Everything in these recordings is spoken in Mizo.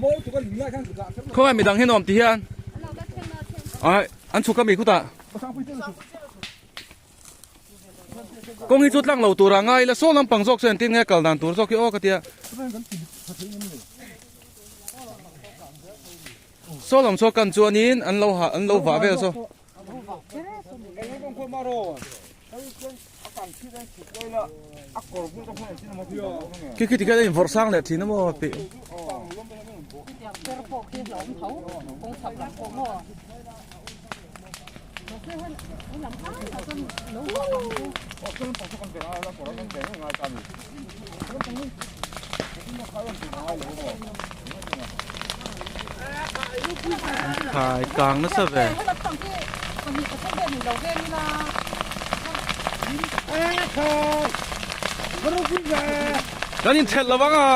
Khawngaih midang hi nuam ti hian ai an chhuk a mi khutah kawng hi chu tlang lo tur a ngai ila saw lampang zawk chu engtin nge kal dan tur zawk hi aw ka tia saw lam saw kan chuanin an lo ha an lo vah vel saw. Khi khi tikhian a invawrh sang leh thin a maw tih. Khai kang nasa ve. Kan inthelh lo vang a.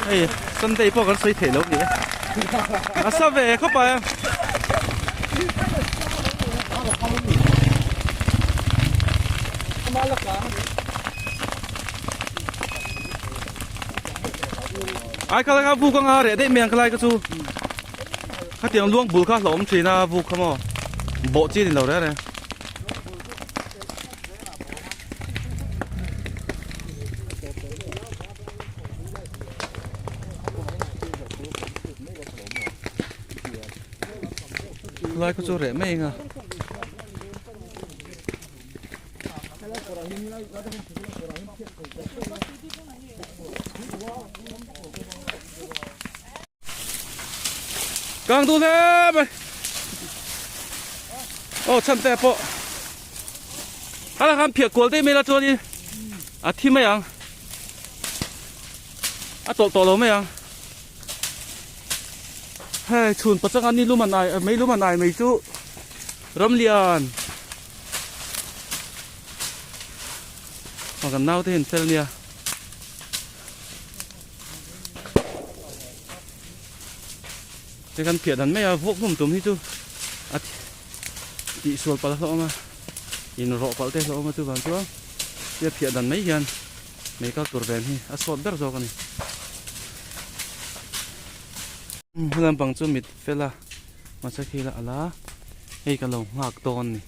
Hei Sunday pawh kan sawi theih lo ni e. A sa ve khawp a. Ai kha lai kha vuk anga reh daih mai ang kha lai kha chu. Khatiang luang bul kha hlauhawm thin a vuk kha maw. Bawh chi a ni lo reng reng. Lai kha chu reh mai eng a. Kang duh hle mai. Aw chhan te pawh. Hala khan phiah kual daih mai la chuanin a thi mai ang. A tawlh tawh lo mai ang. Hei chhun pachanga ni lum an ai mei lum an ai mai chu ramlian. Kan naute hi an fel nia. Te kan phiah dan mai a vuak hlum tum hi chu a tih sual palh hlawm a in rawh palh te hlawm a chuvang chuan tia phiah dan mai hian mei kal tur ven hi a sawt ber zawk a ni. Hmun lampang chu mit fel a mahse khi la ala hei ka lo nghak dawn a ni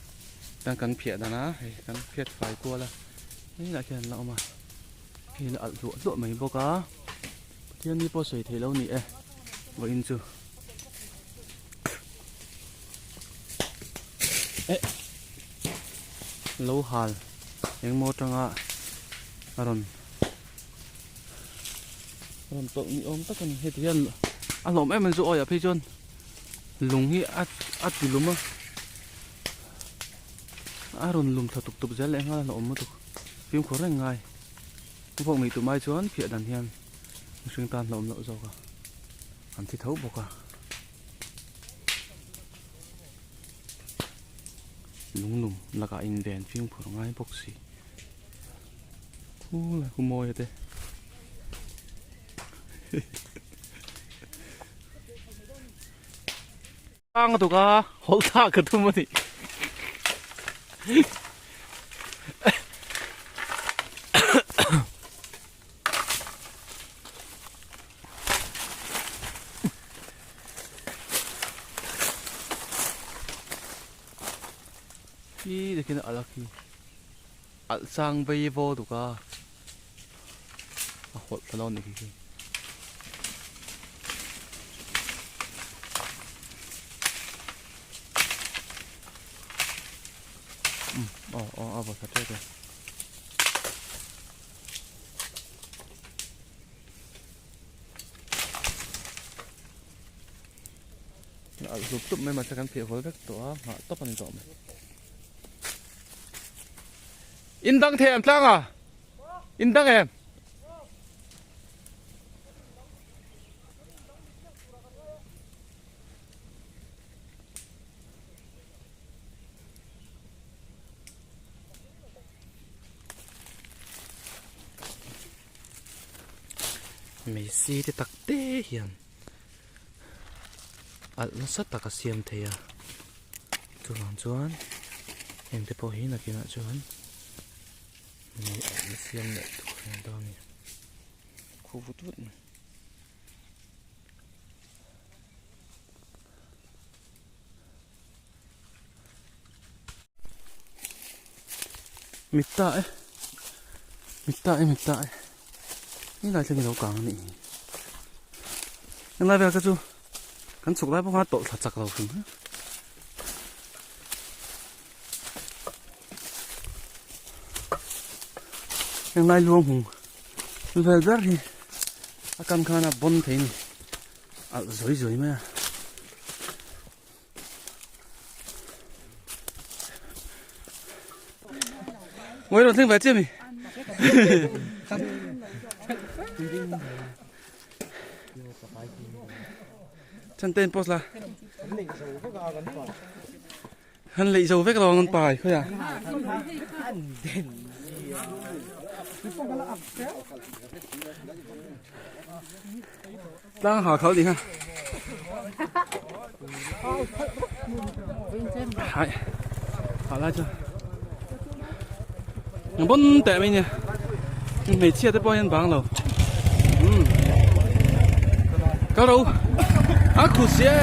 chuan kan phiah dan a hei kan phiat fai kual a hei lah khian an la awm a. Hei la alh hluah hluah mai bawk a Pathian ni pawh sawi theih lo ni e vawiin chu eh lo hal engmaw atanga a rawn a rawn tawlh ni awm tak a ni heti hian a hlawm em em chu awi ah phei chuan lung hi a a ti lum a a rawn lum thla tuk tuk zel leh nghal a hlauhawm lutuk. Fimkhur reng ngai. Vawk mei tum ai chuan phiah dan hian mihring tan hlawm loh zawk a, an thi tho bawk a. Lunglum lakah inven fimkhur ngai bawk si. Khu lai khu mawi te. Ang tuk a hawlh thlak ka tum a ni. Khi takin a alh a khi alh chang vei vaw tuk a a hawlh ta lo a ni khi khi. Um aw aw a vaw tha tep e. A alh hlup hlup mai mahse kan phiah hawl vek tawh a nghah tawp a ni tawh mai. In dang thei em tlang a? In dang em? Mei si te tak te hian. Alh nasa tak a siam thei a, chuvang chuan heng te pawh hi nakinah chuan mei alh na siam leh tur a ni dawn a ni, khu vut vut mai. Mit ta e mit ta e mit ta e ni lai thleng ilo kang anih hi englai vel te chu kan chhuk lai pawh khan a tawlh thla chak lo hrim hrim englai luang hung vel ber hi a kam khan a bawn thei a ni alh zawi zawi mai a. Ngawih rawn thleng ve chiah mi. Chan ten post la. Han lei zo vek lo an pai khoi a. Tlang ha khal ni ha. Hai. Ha lai chu. Ngam bon teh mai nia. Hmeichhia te pawh hian bang lo. Um. Ka ro. A khu sia.